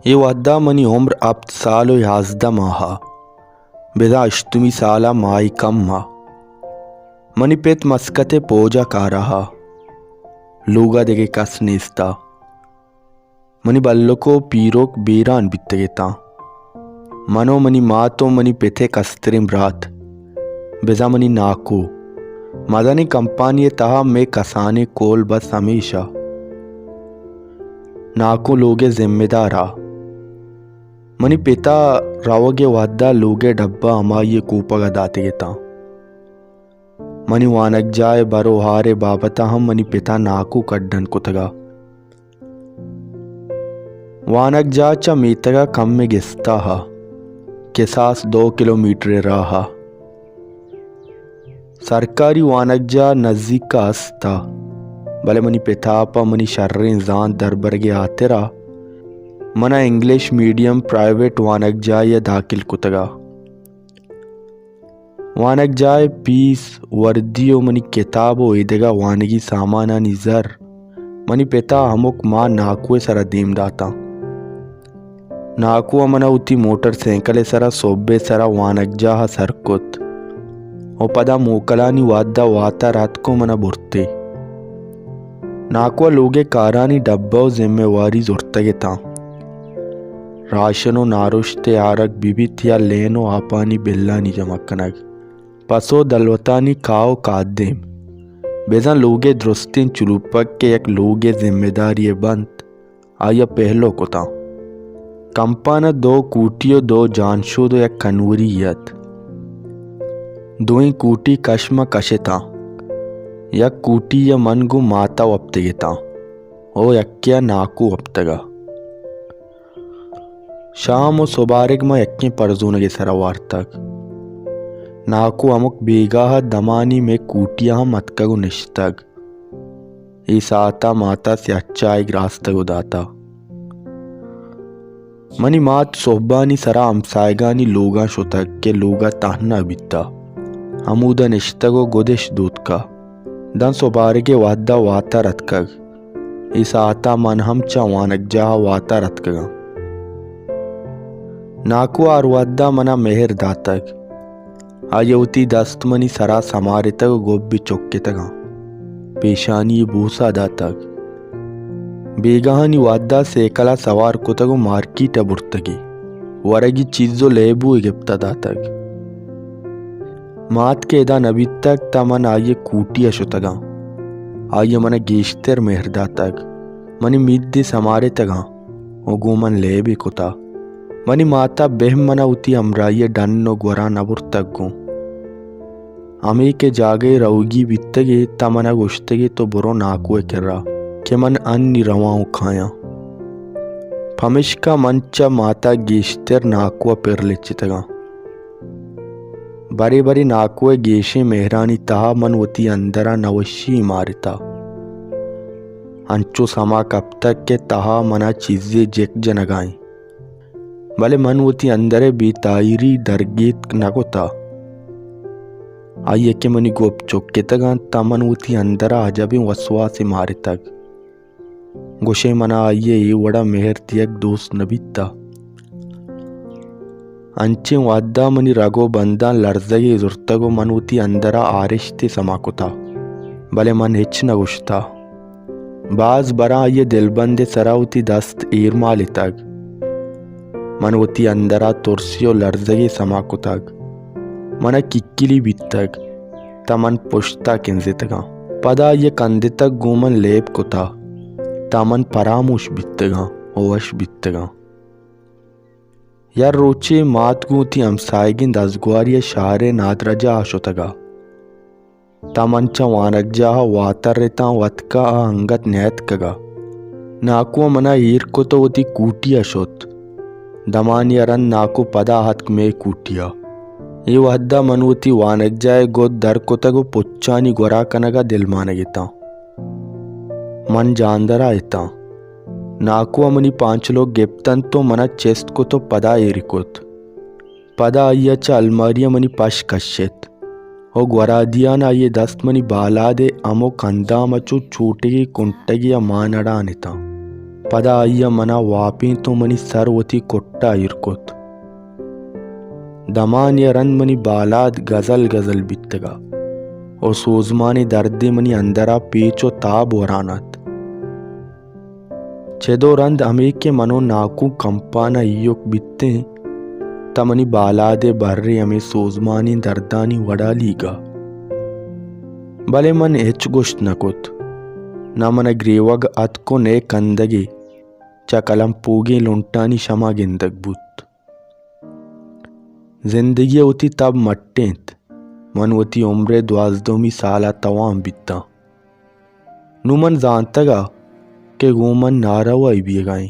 اے وھدا منی عمر ہپت سال و یازدہ ماہ ءَ، بزاں ہشتمی سال ءَ ماہے کم ءَ۔ منی پت مسکت ءَ پوج ءَ کار ءَ ءَ۔ لوگ ءَ دگہ کس نیست ءَ۔ منی بلک و پیرک بیران بیتگ اتاں۔ من و منی مات و منی پت ءِ کستریں برات، بزاں منی ناکو۔ مزنیں کمپانی ءِ تہا مئے کسانیں کول بس ہمیش ءَ۔ ناکو لوگ ءِ ذمہ دار ءَ۔ منی پت ءَ روگ ءِ وھد ءَ لوگ ءِ ڈبہ ہمائی ءِ کوپگ ءَ داتگ اتاں۔ منی وانگجاہ ءِ بر و ہار ءِ بابت ءَ ہم منی پت ءَ ناکو کڈن کتگ ءَ۔ وانگجاہ چہ میتگ ءَ کمے گستا ءَ، کساس دو کلومیٹر ءِ راہ ءَ۔ سرکاری وانگجاہ نزیک ءَ است ءَ، بلے منی پت ءَ پہ منی شریں زانت دربرگ ءِ ہاترا من ءَ انگلش میڈیم پرائیویٹ وانگجاہے ءَ داخل کتگ ءَ۔ وانگجاہ ءِ پیس، وردی و منی کتاب و ایدگہ وانگی سامانانی زر منی پت ءَ ہمک ماہ ناکو ءِ سرا دیم داتاں۔ ناکو ءَ من ءَ وتی موٹر سائیکل ءِ سرا سہب ءِ سرا وانگجاہ ءَ سر کت و پدا موکلانی وھد ءَ واتر اتک و من ءَ برت ئے۔ ناکو ءَ لوگ ءِ کارانی ڈبہ و ذمہ واری زرتگ اتاں۔ راشن و نارشت ءِ آرگ بہ بیت یا لین و آپانی بلانی جمع کنگ، پس و دلوتانی کاہ و کادیم، بزاں لوگ ءِ درستیں چلوپگ کہ یک لوگ ءِ ذمہ داری ءَ بنت، آئی ءَ پہلو کتاں۔ کمپان ءَ دو کوٹی و دو جانشود و یک کنوری ات۔ دوئیں کوٹی کش ماں کش اتاں۔ یک کوٹی ءَ من گوں مات ءَ وپتگ اتاں و یکے ءَ ناکو وپتگ ءَ۔ شام و سبارگ ما یکیں پرزونگے سرا وارتگ۔ ناکو ہمک بیگاہ ءَ دمانی مئے کوٹی ءَ ہم اتکگ و نشتگ۔ اے ساعت ءَ مات ءَ سیاہ چاہے گراستگ و داتہ۔ منی مات سہبانی سرا ہمساہگانی لوگاں شتگ کہ لوگ ءَ تہنا بیتہ۔ ہمودا نشتگ و گدش دوتکہ۔ داں سبارگ ءِ وہد ءَ واتر اتکگ۔ اے ساعت ءَ من ہم چہ وانگجاہ ءَ واتر اتکگاں۔ ناکو ءَ ہر وہد ءَ من ءَ مہر داتگ۔ آئی ءَ وتی دست منی سرا سمارتگ و گپ بہ چکتگاں۔ پیشانی ءَ بوسہ داتگ۔ بیگاہانی وہد ءَ سیکل ءَ سوار کتگ و مارکیٹ ءَ برتگی۔ ورگی چیز و لیبو ئے گپت ءَ داتگ۔ مات کہ ادا نہ بیتگ، تہ من آئی ءِ کوٹی ءَ شتگاں۔ آئی ءَ من ءَ گیشتر مہر داتگ۔ منی مید ئے سمارتگاں و گوں من لیب ئے کتہ۔ منی مات ءَ بہ من ءَ وتی ہمراہی ءَ ڈن و گورا نہ برتگ گوں۔ ہمے کہ جاگہے روگی بیتگ ئے، تہ من ءَ گوشتگ ئے تو برو ناکو ءِ کرا کہ من انی رواں و کایاں۔ پمشکا من چہ مات ءَ گیشتر ناکو ءَ پر لچتگاں۔ برے برے ناکو ءِ گیشیں مہرانی تہا من وتی اندر ءَ نوشی مارتہ۔ انچو سما کپتگ کہ تہا من ءَ چیزے جک جنگا ایں۔ بلے من وتی اندر ءِ بے تاہیری درگیتک نہ کتہ۔ آئی ءَ کہ منی گپ چکتگ انت، تہ من وتی اندر ءَ عجبیں وسواسے مارتگ۔ گوشئے من ءَ آئی ءِ اے وڑا مہر دیگ دوست نہ بیتہ۔ انچیں وہد ءَ منی رگ و بنداں لرزگے زرتگ و من وتی اندر ءَ آرشتے سما کتہ، بلے من ہچ نہ گوشتہ۔ باز براں آئی ءَ دلبند ءِ سرا وتی دست ایر مالتگ۔ من وتی اندر ءَ ترسی و لرزگے سما کتگ۔ من ءَ ککلی بیتگ، تہ من پشت ءَ کنزتگاں۔ پدا آئی ءَ کندتگ گوں من لیب کتہ، تہ من پراموش بیتگاں و وش بیتگاں۔ یک روچے مات گوں وتی ہمساہگیں دزگواری ءَ شہر ءِ نادراہجاہ ءَ شتگ ءَ۔ تہ من چہ وانگجاہ ءَ واتر اتاں، وتکہ آ انگت نیاتکگ ءَ۔ ناکو ءَ من ءَ ایر کت و وتی کوٹی ءَ شت۔ دمانے ءَ رند ناکو پدا اتک مئے کوٹی ءَ۔ اے وہد ءَ من وتی وانگجاہ ءِ گد در کتگ و پچانی گورا کنگ ءَ دلمانگ اتاں۔ من جاندر ءَ اتاں۔ ناکو ءَ منی پانچلوک گپت انت و من ءَ چست کت و پدا ایر کت۔ پدا آئی ءَ چہ الماری ءَ منی پش کشت و گورا دیان آئی ءِ دست منی بالاد ءِ ہمک اندام ءَ چو چوٹگے کنٹگے ءَ مان اڑان اتاں۔ پدا آئی ءَ من ءَ واپینت ءُ منی سر وتی کٹ ءَ ایر کت۔ دمانے ءَ رند منی بالاد گزل گزل بیتگ ءُ سوزمانیں دردے منی اندر ءَ پیچ ءُ تاب وران اَت۔ چد ءُ رند ہمے کہ من ءُ ناکو کمپان ءَ ایوک بیتیں، تہ منی بالاد ءِ بھرے ہمے سوزمانیں دردانی وڑا لیگ ءَ۔ بلے من ہچ گوشت نہ کت۔ نہ من ءَ گریوگ اتک ءُ نئے کندگے چہ کلمپوگیں لنٹانی شما گندگ بوت۔ زندگی ءَ وتی تب مٹینت۔ من وتی عمر ءِ دوازدہمی سال ءَ توام بیتاں۔ نوں من زانتگ ءَ کہ گوں من ناروائی بیگ ءَ ایں۔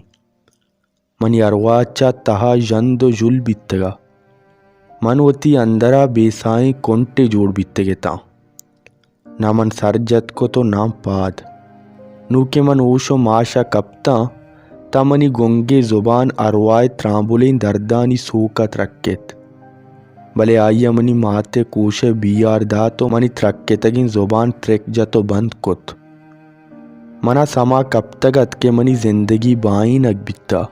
منی ارواہ چہ تہا ژند ءُ ژل بیتگ ءَ۔ من وتی اندر ءَ بے ساہیں کنٹے جوڑ بیتگ اتاں۔ نہ من سر جت کت ءُ ناں پاد۔ نوں کہ من ہوش ءُ ماش ءَ کپتاں، تہ منی گنگیں زبان ارواہ ءِ ترامبلیں دردانی سوک ءَ ترکت۔ بلے آئی ءَ منی مات ءِ کوش ءِ بیار دات ءُ منی ترکتگیں زبان ترک جت ءُ بند کت۔ من ءَ سما کپتگ ات کہ منی زندگی بائینگ بیتہ،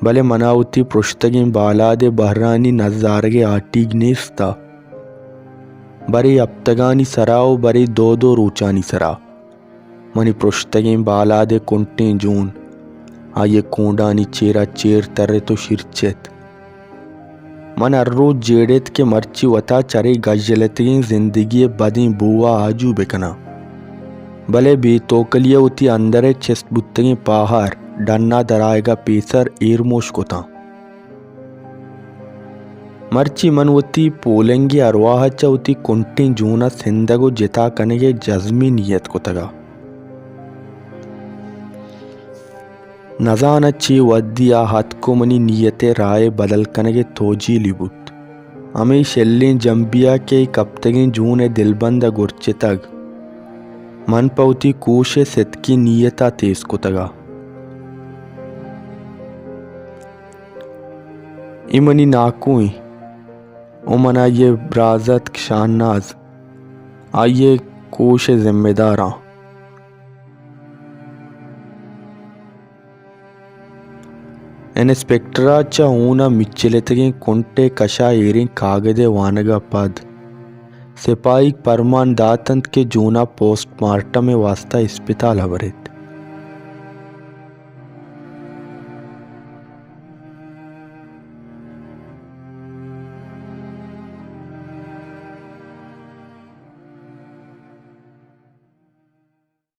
بلے من ءَ وتی پرشتگیں بالاد ءِ بہرانی نزارگ ءِ ہاٹیگ نیست ات۔ برے ہپتگانی سرا ءُ برے دو دو روچانی سرا منی پرشتگیں بالاد ءِ کنٹیں جون آئی ءِ کونڈانی چیرا چیر ترت ءُ شیرچت۔ من ہر روچ جیڑت کہ مرچی وتا چرے گژلتگیں زندگی ءِ بدیں بو ءَ آجو بکناں، بلے بے توکلی ءَ وتی اندر ءِ چست بوتگیں پاہار ڈنا درآیگ ءَ پیسر ایرموش کتاں۔ مرچی من وتی پولنگیں ارواہ ءَ چہ وتی کنٹیں جون ءَ سندگ ءُ جتا کنگ ءِ جزمیں نیت کتگ ءَ۔ نزاناں چے وھدی آ اتک ءُ منی نیت ءِ راہ ءِ بدل کنگ ءِ توجیلی بوت۔ ہمے شلیں جمبی ءَ کہ اے کپتگیں جون ءِ دلبند ءَ گرچتگ، من پہ وتی کوش ءِ ستکیں نیت ءَ تیز کتگ ءَ۔ اے منی ناکو ایں ءُ من آئی ءِ برازتک شاہناز، آئی ءِ کوش ءِ ذمہ دار آں۔ انسپکٹر ءَ چہ ہون ءَ مچلتگیں کنٹ ءِ کش ءَ ایریں کاگد ءِ وانگ ءَ پد سپاہیگ پرمان دات انت کہ جون ءَ پوسٹ مارٹم ءِ واستہ اسپتال ءَ بریت۔